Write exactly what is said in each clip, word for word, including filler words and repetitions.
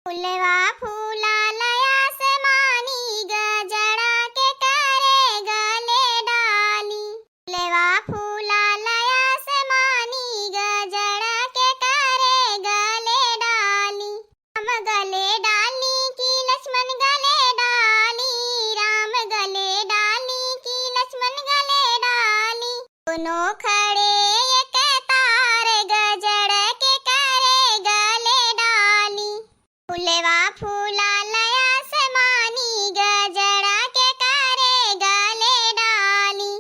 फुलवा फूलाल आसमानी, गजरा के करे गले डाली। फुलवा फूलाल आसमानी, गजरा के करे गले डाली। राम गले डाली कि लक्ष्मण गले डाली, राम गले डाली कि लक्ष्मण गले डाली। दोनों खड़े एक तार, गजरा के करे गले डाली। फुलवा फूलाल आसमानी, गजरा के करे गले डाली।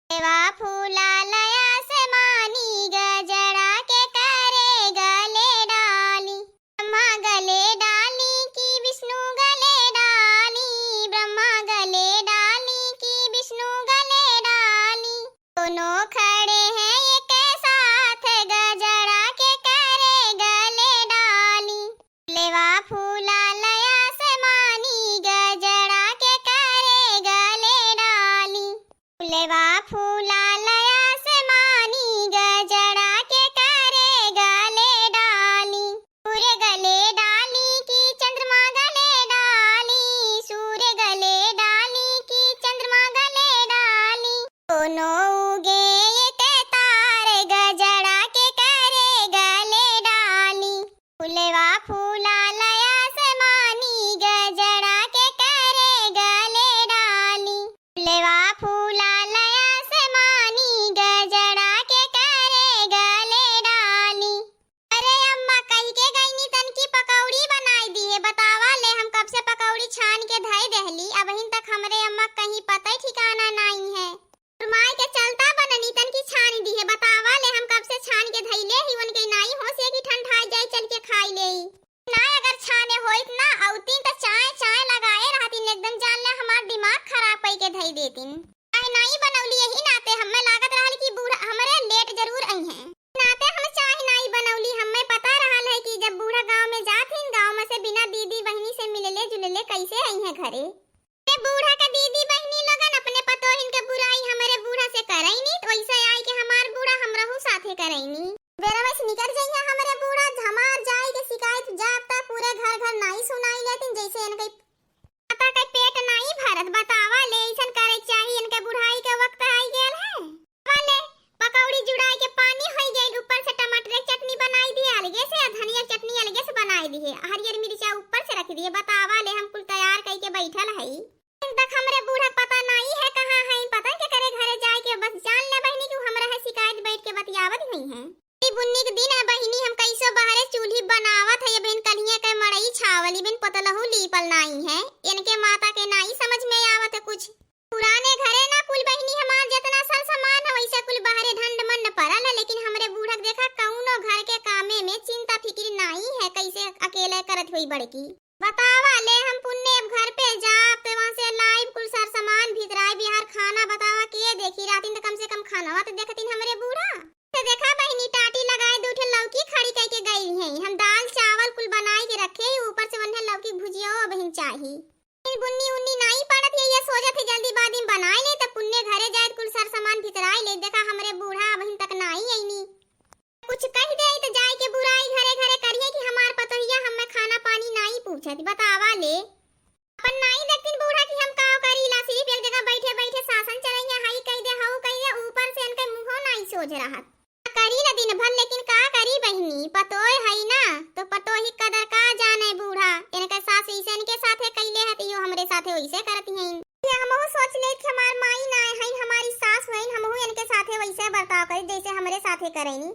फुलवा फूलाल आसमानी, गजरा के करे गले डाली। ब्रह्मा गले डाली कि विष्णु गले डाली, ब्रह्मा गले डाली कि विष्णु गले डाली। दोनों खड़े हैं एक साथ, गजरा के करे गले डाली। फुलवा फूलाल आसमानी, गजरा के करे गले डाली। फुलवा फूलाल आसमानी, गजरा के करे गले डाली। सूर्य गले डाली कि चंद्रमा गले डाली, सूर्य गले डाली कि चंद्रमा गले डाली। दोनों उगे एक तार, गजरा के करे गले डाली। फुलवा फूलाल आसमानी, गजरा के करे गले डाली। फुलवा फूलाल आसमानी, गजरा के करे गले डाली। अरे अम्मा, कहि के गइनी तनकी पकौड़ी बनाइ दिहे। बतावा ले, हम कब से पकौड़ी छान के धइ देहली, अबहिन तक हमरे अम्मा कहीं पता ठिकाना नाहीं है। और माई के चलता बननी तनकी छान दिहे। बतावा ले, हम कब से छान के धइले ही, उनके नाहीं होश है कि ठंडा जाइ चल के खाइ लेई। ना अगर छाने होइत ना अउतीन त चाय चाय लगाए रहतीन, एकदम जान ले हमार दिमाग खराब कइ के धइ देतीन। चाय नाहीं बनौली, यही नाते हमें लागत रहल कि बूढ़ा हमरे लेट जरूर अइहें। नाते हम चाय नाहीं बनौली, हमें पता रहल है कि जब बूढ़ा गाँव में जात हीं, गाँव में से बिना दीदी बहिनी से मिलले जुलले कइसे अइहें घरे। ते बूढ़ा के दीदी बहिनी लोगन अपने पतोहिन के बुराई हमरे बूढ़ा से करइनी, त वइसे आइ के हमार बूढ़ा हमरहू साथे करइनी। बेरा वइसे निकर जइहें हमरे बूढ़ा, हमार जाइ के सिकाइत जाब त पूरे घर घर नाहीं सुनाइ लेतीन, जइसे इनके पता के पेट नाहीं भरत। बतावा ले, अइसन करे चाही, इनके बुढ़ाई के वक्त आइ गेल है। वाले पकौड़ी जुड़ाई के पानी होइ गइल, ऊपर से टमाटर के चटनी बनाइ दिहे अलगे से, आ धनिया के चटनी अलगे से बनाइ दिहे, हरियर मिर्चा ऊपर से रखि दिहे। बतावा ले, हम कुल तैयार कइ के बइठल हई। अबहिन तक हमरे बूढ़ा के पता नाहीं है कहाँ है, पता के करे घरे जाइ के, बस जान ले बहिनी कि उ हमरा है सिकाइत बइठ के बतियावत हुइहें। ई बुन्नी के दिन है बहिनी, हम कइसो बहरे चूल्ही बनावत है, अबहिन कलिया के मड़ई छावली, अबहिन पतलहू लीपल नाहीं है, इनके माता के नाहीं समझ में आवत है कुछ। पुराने घरे ना कुल बहिनी हमार जेतना सर सामान है, वइसे कुल बहरे ढंड मंड परल है, लेकिन हमरे बूढ़ा के देखा कउनो घर के कामे में चिंता फिकिर नाहीं है, कइसे अकेले करत होई बड़की। बतावा ले हम पुन्ने अब घर पे जाब, त वहाँ से लाइब कुल सर सामान भितराइब, बिहार खाना बतावा के देखी, रातिन त कम से कम खानवा त देखतीन हमरे बूढ़ा। त देखा बहिनी टाटी लगाए दू ठे लौकी खड़ी कइ के गई हैं, हम दाल चावल कुल बनाइ के रखे ही, ऊपर से उन्हें लौकी भुजिया अबहिन चाही। फिर बुन्नी उन्नी नाहीं पड़त, यही सोचत है जल्दीबाजी में बनाइ ले, त पुन्ने घरे जाए कुल सर सामान भितराइ ले। देखा हमरे बूढ़ा अबहिन तक नाहीं अइनी। कुछ कहि देई त जाइ के बुराई घरे घरे करिहे कि हमार पतोहिया हम्मे खाना पानी नाहीं पूछत। बतावा ले, अपन नाहीं देखतीन बूढ़ा कि हम का करी ला, सिर्फ एक जगह बइठे बइठे शासन चलइहे, हई कहि दे, हऊ कहि दे, ऊपर से इनके मुँहो नाहीं सोझ रहत। करी न दिन भर, लेकिन का करी बहिनी, पतोह हई ना, त पतोही कदर का जाने बूढ़ा। इनके सास इसे इनके साथे कइले है, त इहो हमरे साथे वइसे करती हैं। ये हमहू सोच लेत कि हमार माई नाहीं हईन, हमारी सास हईन, हमहू इनके साथे वइसे बर्ताव करी, जइसे हमरे साथे करइनी।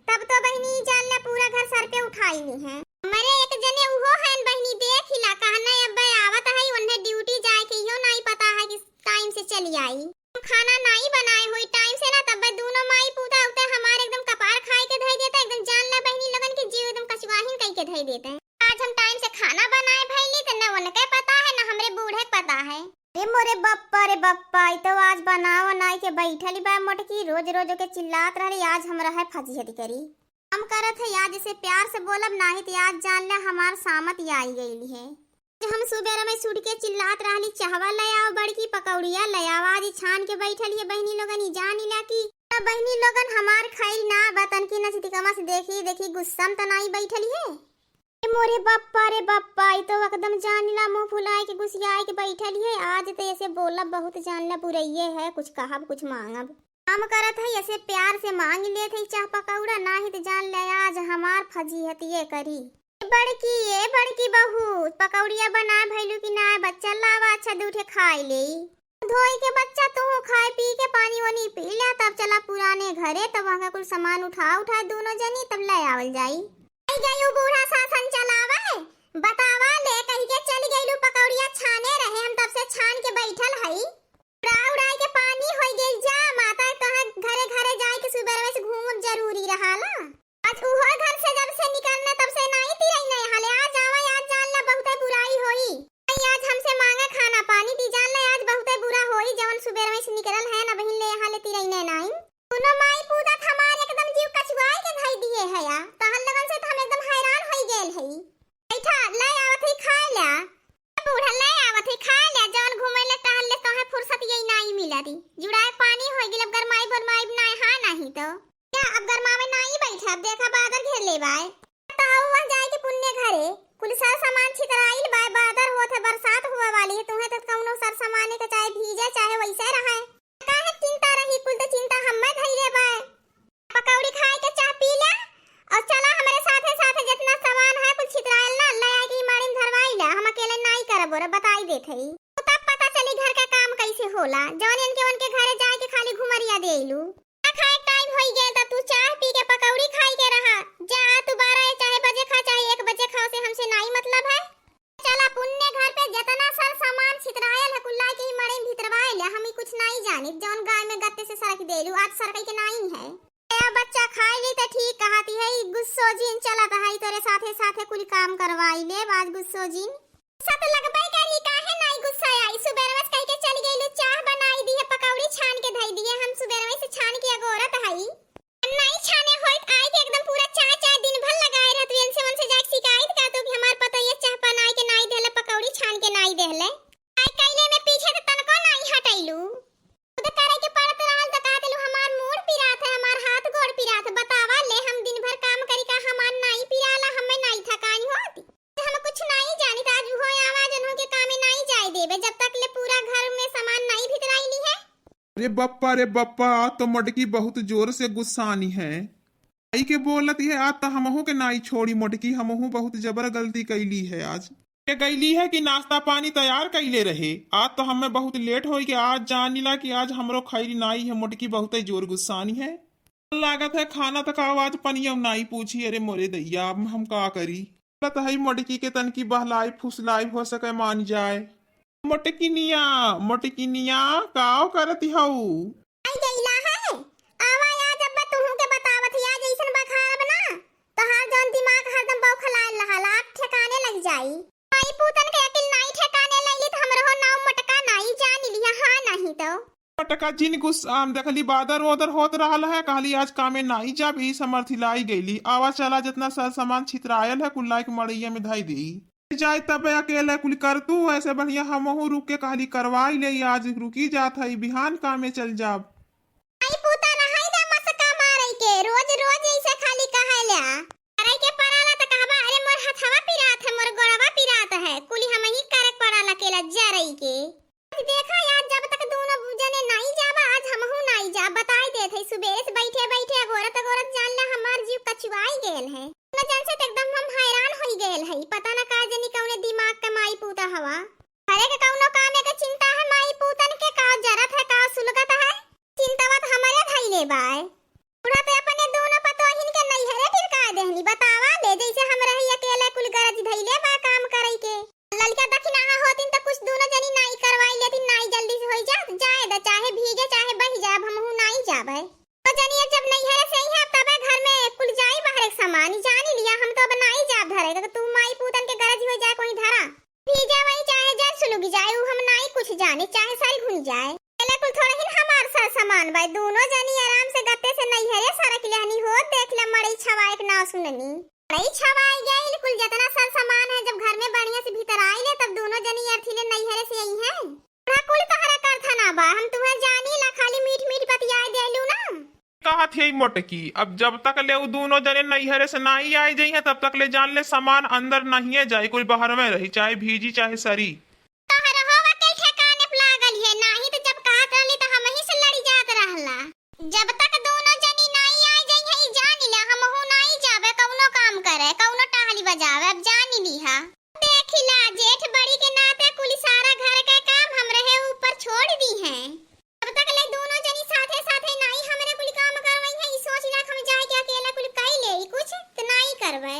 तब तो बहिनी जान ले पूरा घर सर पे उठाइ ली हैं। हमरे एक जने उहो हईन बहिनी, देखि ला, कहना अब्बे आवत है, उन्हें ड्यूटी जाए के इहो नाहीं पता है कि टाइम से चली आई। हम खाना नाहीं बनाए होई टाइम से ना, तब्बे दूनो माई पूता उते हमार एकदम कपार खाइ के धइ देते, एकदम जान ला बहिनी लोगन के जीव एकदम कचुआहिन कइ के धइ देते। आज हम टाइम से खाना बनाए भइली त न उनके पता है, न हमरे बूढ़े के पता है। रे मोरे बप्पा, रे बप्पा, ई तो आज बनाव बनाइ के बइठली बा मोटकी, रोज रोज ओके चिल्लात रहली, आज हमरा है फजीहत करी। हम करत है आज इसे प्यार से बोलब, नाहीं त आज जान ले हमार सामत आई गइली है। हम सुबेरे में सुट के चिल्लात रहली, "चाहवा ले आओ बड़की, पकौड़िया ले आओ, आज ई छान के बइठली है बहिनी लोगन, ई जान ला की।" तब बहिनी लोगन हमार खाइल ना बतन की नचती कमस देखी देखी गुस्सा में त नाहीं बइठली है। ए मोरे बप्पा रे बप्पा, ई तो एकदम जानिला मुँह फुलाए के गुसियाए के बैठल है। आज तो ऐसे बोलब बहुत जानिला बुरइये है, कुछ कहब कुछ माँगब। काम करत है ऐसे प्यार से माँगि लेत है चाह पकौड़ा, नाही तो जानिला आज हमार फजीहतिये करी। ए बड़की, ए बड़की बहू, पकौड़िया बनाए भइलू कि ना? बच्चा लावा अच्छा दू ठे खाए लेई। धोई के बच्चा तू खाए पी के पानी वानी पी ल्या, तब चला पुराने घरे, तब वहाँ का कुल सामान उठा उठाए दोनों जनी तब ले आवल जाई। आई गई उ बूढ़ा सासन चलावे, बतावा ले कही के चली गइलू पकौड़िया छाने रहे, हम तब से छान के बैठल हई। उड़ा उड़ाई के पानी होई गइल जा, माता तोहे घरे घरे जाए के सुबेरवे से घूमब जरूरी रहाला। आज उहो घर से जब से निकलना तब से नाई तिरई नहीं हाले, आज आवा, आज जानिला बहुते बुराई होई। आई आज हमसे माँगा खाना पानी ती जानिला आज बहुते बुरा होई, जवन सुबेरवे से निकलल है ना बहिन ले हाले तिरई नहीं नाई। दोनों माई पूता त हमार एकदम जीव कचुआई के धई दिए है या, तहन लगन से तो हम एकदम हैरान होई गइल हई। बैठा, ले आवत ही खाए ल्या। ए बूढ़ा, ले आवत ही खाए ल्या, जौन घूमे ले टहल ले तोहे फुर्सत यही नाई मिला दी। जुड़ाए पानी होई गेल, अब गरमाई बरमाई नाई, हाँ नहीं तो। या अब गरमावे नाई बैठा, अब देखा बादर घेर ले बाय। तो हुआ जाए के पुन्ने घरे, कुल सर सामान छितराइल बाय, बादर होत है, बरसात हुआ वाली है, तुम्हें तो कौनो सर सामान के चाहे भीजे चाहे वैसे रहे। काहे चिंता रही, कुल तो चिंता हम्मे धइले बाय। पकौड़ी खाए के चाह पी ल्या और चला हमरे साथे साथे जितना सामान है कुल छितरायल ना ले आए के ई माड़ी में धरवाई ल्या, हम अकेले नाई करब और बताई देत हई। तो तब पता चली घर का काम कैसे होला, जौन इनके उनके घरे जाए के खाली घुमरिया दे अइलू। ना खाए टाइम होई गए तो तू चाह पी के पकौड़ी खाई के रहा, जा तू बारह चाहे बजे खा चाहे एक बजे खा, से हमसे नाई मतलब है। चला पुन्ने घर पे जितना सर सामान छितरायल है कुल्ला के ही मड़ई में भितरवाए ले, हम ही कुछ नाई जानित, जौन गाय में गत्ते से सरक देलू, आज सरकई के नाई है। ए बच्चा खाए ली त ठीक कहती है, ई गुस्सो जिन चलत है, तोरे साथे साथे कुल काम करवाई ले, आज गुस्सो जिन। गुस्सा तो लगबे करी, काहे नाई गुस्सा आई, सुबेरवे से कह के चली गईलू, चाह बनाई दी है, पकौड़ी छान के धई दी है, हम सुबेरवे से छान के अगोरत हई। नाई छाने होइत, आइके एकदम पूरा चाय, चाय दिन भर लगाए रहत, एनसे ओनसे जाके शिकायत करतू कि हमार पतोहिया चाह बनाइके नाई देहले, पकौड़ी छानके नाई देहले। आई कइले में पीछे से तनको नाई हटइलू। खुद करे के पड़त रहल त कहत लू, "हमार मूड़ पिरात है, हमार हाथ गोड़ पिरात है।" बतावा ले, हम दिन भर काम करी का हमार नाई पिराला, हमें नाई थकानी होती। हम कुछ नाई जानित, आज उहो आवाज उन्हों के कामे नाई जाए देबे, जब तक ले पूरा घर में सामान नाई भितराई ली है। अरे बप्पा रे बप्पा, आज तो मोटकी बहुत जोर से गुस्सानी है। आई के बोलत है, आज तो हमहू के नाई छोड़ी मोटकी, हमहू बहुत जबर गलती कैली है आज। ये गईली है कि नाश्ता पानी तैयार कैले रहे, आज तो हमें बहुत लेट होई के, आज जानिला कि आज हमरो खैरी नाई है, मोटकी बहुत जोर गुस्सानी है। लागत है खाना तक आवाज पनियम नाई पूछी, अरे मोरे दैया, अब हम का करी? बोलत हई मोटकी के तनकी बहलाई फुसलाई हो सके मान जाए। मोटकिनिया, मोटकिनिया, काव करत हऊ? आई गईला है? आवा आज अब्बा तुहू के बतावत ही, आज ऐसन बखारब ना, तोहार जौन दिमाग हरदम बौखलायल रहल, आज ठेकाने लग जाई। माई पूतन के अकिल नाई ठेकाने लइली त हमरो नाव मोटका नाई जान लिया, हाँ नहीं तो। पटका जिन गुस्सा में देखली, बादर ओदर होत रहल है, कहली, "आज कामे नाई जाब, ई समर्थ लाई गईली। आवा चला, जितना सर सामान छितरायल है, कुल लाइके मड़ैया में धई देई। जाए तबे अकेले कुल करतू, ऐसे बढ़िया हमहू रुक के," कहली, "करवाई ले, आज रुकी जात है, बिहान कामे चल जाब।" आई पूता रहाई दे मसका मारई के, रोज रोज ऐसे खाली कहल्या। करई के पड़ाला त कहबा, "अरे मोर हथवा पिरात है, मोर गोड़वा पिरात है," कुली हमही करे के पड़ाला अकेला जरई के। देखा यार, जब तक दोनों जने नाई जाबा, आज हमहू नाई जाब। बताई देत हई, सुबेरे से बैठे बैठे अगोरत अगोरत जान ला हमार जीव कचुआई गयल है। दोनों जन से त एकदम हम हैरान होई गयल हई। पता न का जनी कौने दिमाग के माई पूता हवा। घरे के कौनो कामे के चिंता है माई पूतन के, का जरत है, का सुलगत है, चिंतवा त हमरे धइले बाय। बूढ़ा त अपने दोनों पतोहिन के नैहरे टिरका देहनी। बतावा ले, जैसे हम रही अकेले, कुल गरज धइले बा काम करई के। ललका दखिनाहा होतिन त कुछ दोनों जनी नाई करवाई लेतिन, नाई जल्दी से होई जात, जाए द, चाहे भीगे चाहे बही जाब, हमहू नाई जाबे। तो जनी अब जब नैहरे से आई है, तबे घर में कुल जाई बाहर एक सामान, जानी लिया, हम तो अब नाई जाब धरे, तो तू माई पूतन के गरज होई जाए कोई धरा। भीजा वही चाहे जर सुलुगी जाए, उ हम नाई कुछ जाने, चाहे सारी घुन जाए। पहले कुल थोड़ा ही हमार सर सामान बाय, दोनों जनी आराम से गत्ते से नैहरे सरक लेहनी हो, देख ले मड़ई छवाए के नाव सुननी। मड़ई छवाए गइल, कुल जितना सर सामान है जब घर में बढ़िया से भीतर आई ले, तब दोनों जनी अर्थी ले नैहरे से आई है। बूढ़ा कुल तोहरा करथा ना बा, हम तुम्हें जानी ला, खाली मीठ मीठ बतियाए देलू ना। कहत हे मोटकी, अब जब तक ले उ दूनो जने नैहरे से नाई आए जइहें, तब तक ले जान ले सामान अंदर नहिए जाई, कुल बाहर में रही, चाहे भीजी चाहे सरी। तोहरहो वकील ठेकाने पे लागल है, नाही तो जब कहत रहली तो हमही से लड़ी जात रहला। जब तक दूनो जनी नाई आए जइहें, ई जान ले, हमहू नाई जाबे कौनो काम करे, कौनो टहली बजावे, अब जान लिहा। देखिला, जेठ बड़ी के नाते कुल सारा घर के काम हमरे ऊपर छोड़ दीहें। जब तक ले दूनो जनी साथे साथे नाई हमरे कुल काम करवइहें, ई सोच ला हम जाए के अकेला कुल कई ले, ई कुछ त नाई करबे।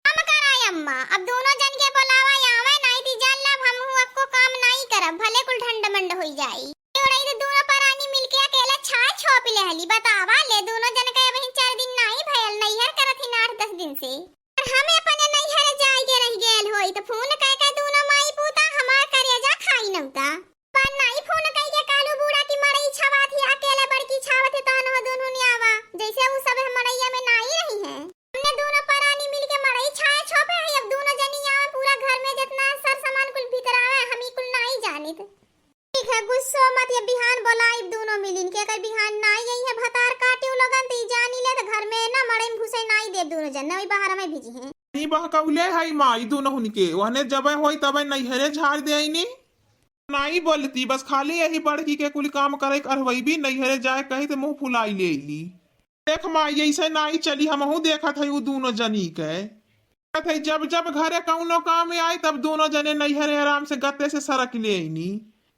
हम कराए अम्मा, अब दूनो जन के बोलावा आवे, नाई ती जान ला, अब हमहू अक्को काम नाई करब, भले कुल ढंड मंड होई जाई। ओड़ई तो दूनो परानी मिलके अकेला छाए छोप लेहली। बतावा ले, दूनो जन के अबहिन चार दिन नाई भयल, नैहर करत ही आठ दस दिन से। और हमें अपने नैहर जाए के रह गेल होई, तो फोन कह के दूनो माई पूता हमार करेजा खाई नौता। पर नाई फोन कह के कालू बूढ़ा की मड़ई छावा थी, अकेला बड़की छावत है, तहन हो दुनू ने आवा, जैसे उ सब मड़ैया में नाई रही है। हमने दूनो परानी मिलके मड़ई छाए छोपे है, अब दूनो जनी आवा, पूरा घर में जितना सर सामान कुल भीतर आवे, हम ई कुल नाई जानित। ठीक है, गुस्सो मत, ये बिहान बोलाइब दूनो मिलिन के, अगर बिहान नाई आई है भतार काटे उ लोगन, त ई जानी ले, त घर में ना मड़ई में घुसे नाई देब दूनो जन, ना वही बाहर में भीजी हैं। ई बहकौले है माई दूनो हुनके, ओहने जबे होई तबे नैहरे झाड़ दे आईनी। नाई बोलती, बस खाली यही बड़की के कुल काम करे करवैबी, नैहरे जाए कही त मुंह फुलाई ले अइली। देख माई, ऐसे नाई चली, हमहू देखत है उ दूनो जनी के। कहत है, जब जब घरे कौनो काम आई, तब दूनो जने नैहरे आराम से गत्ते से सरक ले आईनी,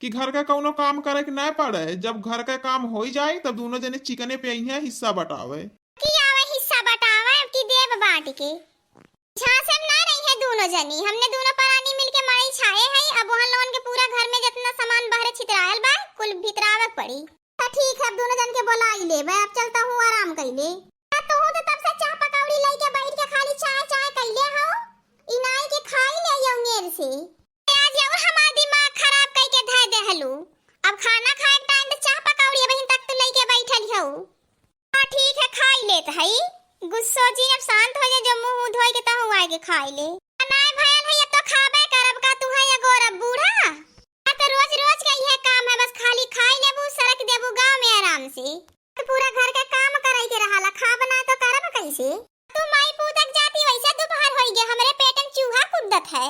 कि घर का कौनो काम करे के न पड़े। जब घर का काम होई जाए, तब दूनो जने चिकने पे अइहें हिस्सा बटावे। कि आवे हिस्सा बटावे, कि देब बांट के। झांसे में ना रही है दूनो जनी, हमने दूनो परानी मिलके मड़ई छाए है। अब वहाँ लोगन के पूरा घर में जितना सामान बाहरे छितरायल बा, कुल भितरावे के पड़ी। त ठीक है, अब दूनो जन के बोलाई लेबे, अब चलता हूँ आराम कइले। आ तू तो तब से चाह पकौड़ी लइके बैठ के खाली चाय चाय कइले हो, ई नाई के खाई ले यो मेर से। आज और हमार दिमाग खराब कइके धै देहलू। अब खाना खाए के टाइम त चाह पकौड़ी अबहिन तक तू लइके बैठल हो। हाँ ठीक है, खाई लेत हई। गुस्सो जी अब शांत हो जा, जो मुंह धोई के तहु आए के खाई ले। आ नाय भयल है, अब तो खाबे करब का तू है ये गोरब बूढ़ा? आ तो रोज रोज का इहे काम है, बस खाली खाई लेबू, सरक देबू गाँव में आराम से। तो पूरा घर के काम करे के रहाला, खाब ना तो करब कैसे? तू माई पूतक जाती वैसे दोपहर होई गे, हमरे पेट में चूहा कूदत है।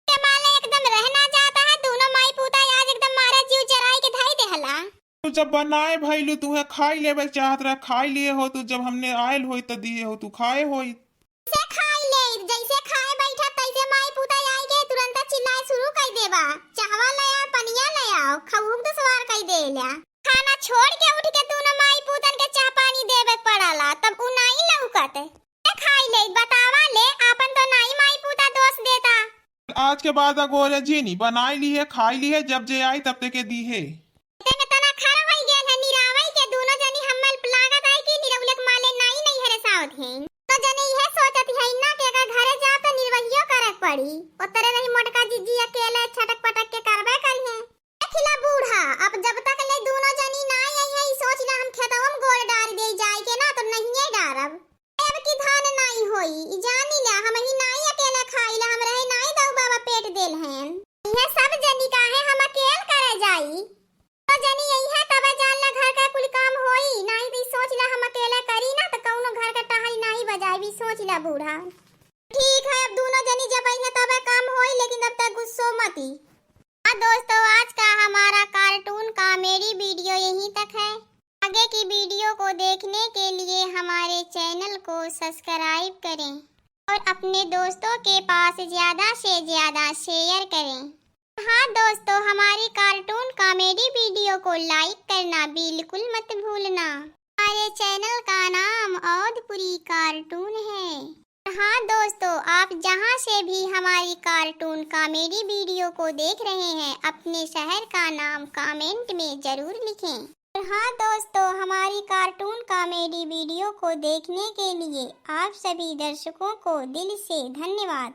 के माले एकदम रह ना जाता है, दोनों माई पूता आज एकदम मारा जीव जराई के धई देहला। तू जब बनाए भइलू, तुहे खाई लेवे चाहत रहे, खाई लिए हो तू, जब हमने आयल होई त दिए हो तू खाए होई। से खाई ले, जैसे खाए बैठा तैसे माई पूता आई के तुरंत चिल्लाए शुरू कर देबा, चाहवा ले आ, पनिया ले आओ, खऊक दुश्वार कर देला। खाना छोड़ के उठ के दोनों माई पूतन के चाह पानी देवे पड़ाला, तब उ नाई लौकत। ए, खाई ले, बतावा ले, आपन तो नाई माई पूता दोष देता। आज के बाद अगोरे जीनी बनाई ली है, खाई ली है, जब जे आई तब ते के दी है। ते में तना खर होई गेल है, निरावई के दोनों जनी हम्मल लागत है कि निरौलक माले नाई नहीं हरे सावत है। तो जने यह सोचत है ना कि अगर घरे जा तो निरवहियो करे पड़ी, ओतरे रही मोटका जिज्जी अकेले छटक पटक के करबे करी है। देखिला बूढ़ा, अब जब तक ले दूनो जनी ना आई है, ई सोच ले हम खेतवा में गोड़ डार दे जाए के ना, तो नहिए डारब। अब की धान नाई होई, ई जानी ला, हम ही नाई अकेले खाई ला, हम रहे नाई दाऊ बाबा पेट देल हैं। ये सब जनी काहे हम अकेल करे जाई? तो जनी यही है, तबे जान ला घर का कुल काम होई, नाई तो ई सोच ला हम अकेले करी ना, तो कौनो घर का टहल नाई बजाई, ई सोच ला बूढ़ा। ठीक है, अब दूनो जनी जब आई है तबे काम होई, लेकिन अब तक गुस्सो मती। हाँ दोस्तों, आज का हमारा cartoon comedy video यहीं तक है। आगे की video को देखने के लिए हमारे channel को subscribe करें और अपने दोस्तों के पास ज़्यादा से ज़्यादा share करें। हाँ दोस्तों, हमारी cartoon comedy video को like करना बिल्कुल मत भूलना। हमारे channel का नाम औधपुरी cartoon है। हाँ दोस्तों, आप जहाँ से भी हमारी cartoon comedy video को देख रहे हैं, अपने शहर का नाम comment में ज़रूर लिखें। और हाँ दोस्तों, हमारी cartoon comedy video को देखने के लिए आप सभी दर्शकों को दिल से धन्यवाद।